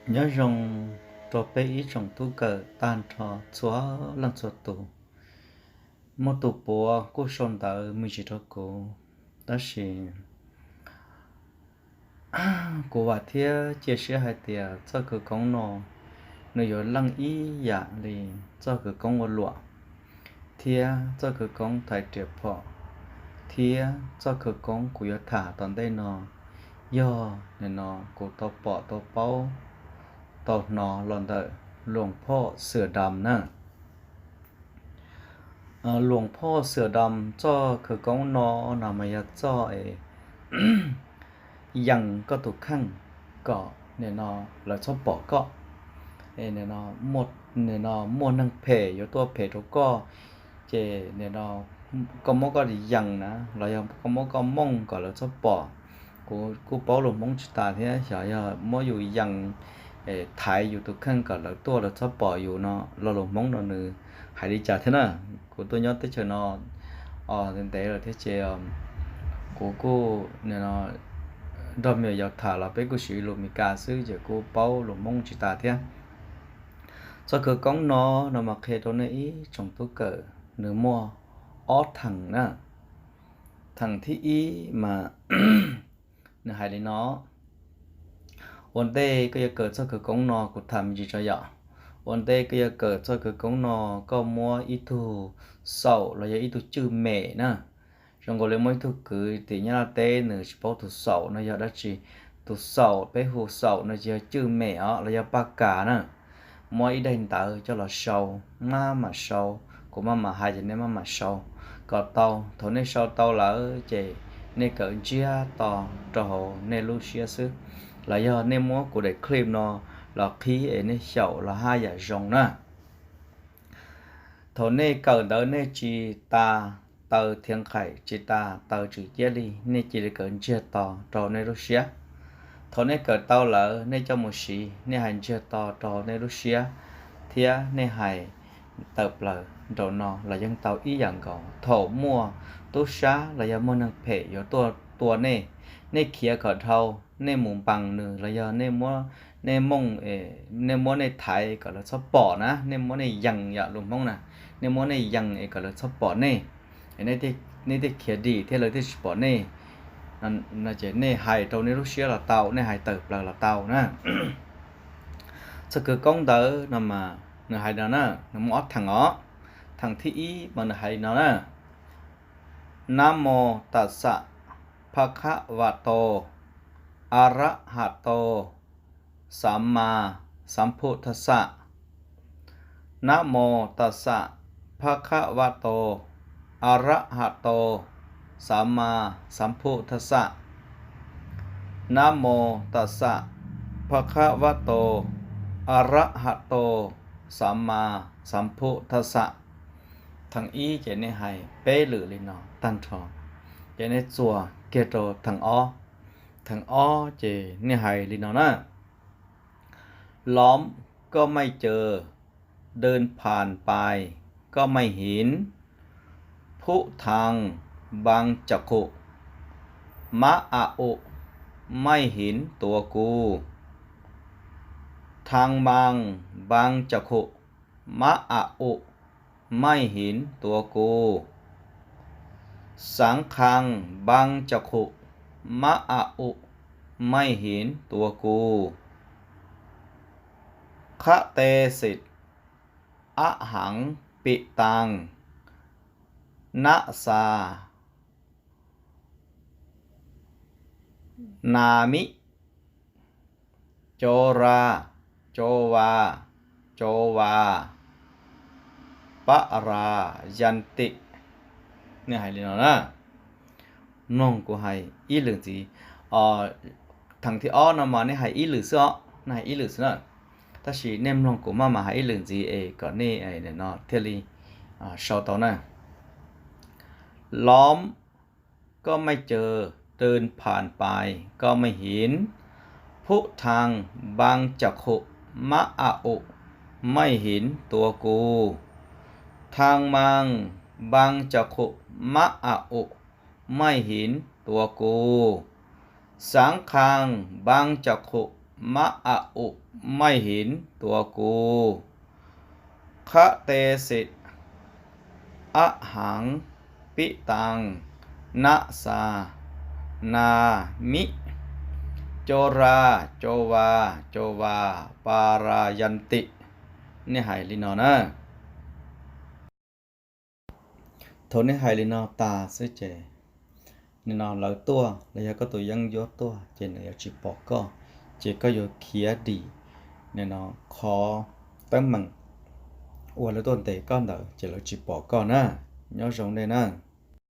Nyob zoo rau peb ib tsoom tub kawm tag nrho txhua leej txhua tus. Muaj tus puav kuj sau ntawv me ntsis rau kuv, tab sis kuv vam thiab cia siab hais tias txoj khawv koob no nws yuav leej ib yam li txoj khawv koob ua luam, thiab txoj khawv koob thaiv riam phom, thiab txoj khawv koob kuv yuav tham tom ntej no yog nim no kuv tau pom tau paub tau hnov los ntawm Luas Phoj Xwm Dam na. Luas Phoj Xwm Dam txoj khawv koob no no mas yog txoj es yees koj tus kheej kom nim no lawv txhob pom koj. Nim no muaj neeg phem yuav tuaj phem rau koj, ces nim no koj muab koj yees na los yog koj muab koj mooj kom lawv txhob pom. Kuv kuj paub lus Hmoob tsis tas thiab, xyov yog muab yus yees, thaiv yus tus kheej kom lawv tuaj lawv txhob pom yus no lo lus Hmoob no nws hais li cas thiab na. Kuv tuaj nyob teb chaws no ntev lawm thiab ces kuv kuj nrog me nyuam yaus tham los peb kuj siv lus Meskas xwb ces kuj paub lus Hmoob tsis tas thiab. Txoj khawv koob no no mas qhia rau nej ib tsoom tub kawm nws muaj ob theem na. Theem thib ib mas nws hais li no. Ua ntej koj yuav kawm txoj khawv koob no kuv tham me ntsis tso yom. Ua ntej koj yuav kawm txoj khawv koob no koj muab ib tug xaum los yog ib tug cwj mem na. Zoo nkaus li muaj ib tug kwv tim Nyab Laj teb nws tsis paub tus xaum no yog dab tsi. Tus xaum peb hu xaum no ces yog cwj mem os los yog paj kas na. Muab ib daim ntawv coj los sau, maj mam sau, kuv maj mam hais ces nej maj mam sau kom tau. Thaum nej sau tau lawm ces nej kawm ntsiag to rau hauv nej lub siab xwb, los yog nej muab kuv daim clip no los qhib es nej xyaum los haj yam zoo na. Thaum nej kawm ntawv nej tsis tas taw thiav qhaim tsis tas taw tswm ciab li, nej cia li kawm ntsiag to rau nej lub siab. Thaum nej kawm tau lawm nej coj mus siv, nej hais ntsiag to rau nej lub siab thiab nej hais tawm plaws nraum no los yeej tau ib yam nkaus. Thaum muaj tub sab los yog muaj neeg phem yuav tuaj tua nej, nej khiav kom dhau, nej mus npas nws los yog nej muab, nej muab nej thaiv kom lawv txhob pom na, nej muab nej yees yam lus Hmoob na, nej muab nej yees es kom lawv txhob pom nej, nej thiaj khiav dim thiab lawv thiaj tsis pom nej. No ces nej hais rau nej lub siab los tau, nej hais tawm plaws los tau na. Txoj khawv koob ntawd no mas nws hais no na, nws muaj ob theem os. Theem thib ib mas nws hais li no na. Namo tassa bhagavato arahato sammāsambuddhassa. Namo tassa bhagavato arahato sammāsambuddhassa. Namo tassa bhagavato arahato sammāsambuddhassa. Theem ib ces nej hais peb lwm li no tag nrho, ces nej txuas kiag rau theem ob. Theem ob ces nej hais li no na. Lom koj maij cawv, dwj phan pais koj maij hiv, phuj thang npaa cakhu, mab a u, maij hiv tuav kuv. Thang npaa npaa cakhu, mab a u, maij hiv tuav kuv. Xaav khaas npaa cakhu, mab a u, maij hiv tuav kuv. Khab te xim, ab haav pim taag, nab xaa naa mib, co ra, co va, co va, pab ra, yan tim. Nej hais li no na. Mloog kuv hais ib lwm ntxiv. Theem thib ob no mas nej hais ib lwm xwb os, nej hais ib lwm xwb na. Tab sis nej mloog kuv maj mam hais ib lwm ntxiv es kom nej no thiaj li sau tau na. Lom koj maij cawv, dwj phan pais koj maij hiv, phuj thang npaa cakhu, mab a u, maij hiv tuav kuv. Thang npaa npaa cakhu, mab a u, maij hiv tuav kuv. Xaav khaas npaa cakhu, mab a u, maij hiv tuav kuv, qhab te xim, ab haav pib taas, nab xa, na mib, co ra, co va, co va, pa ra yan tim. Nej hais li no na. Thaum nej hais li no tas xwb ces nim no lawv tuaj los yog koj tus yeeb ncuab tuaj ces nws yuav tsis pom koj, ces koj yuav khiav dim nim no qhov teeb meem uas lawv tuaj ntes koj ntawd ces lawv tsis pom koj na. Nyob zoo nej na.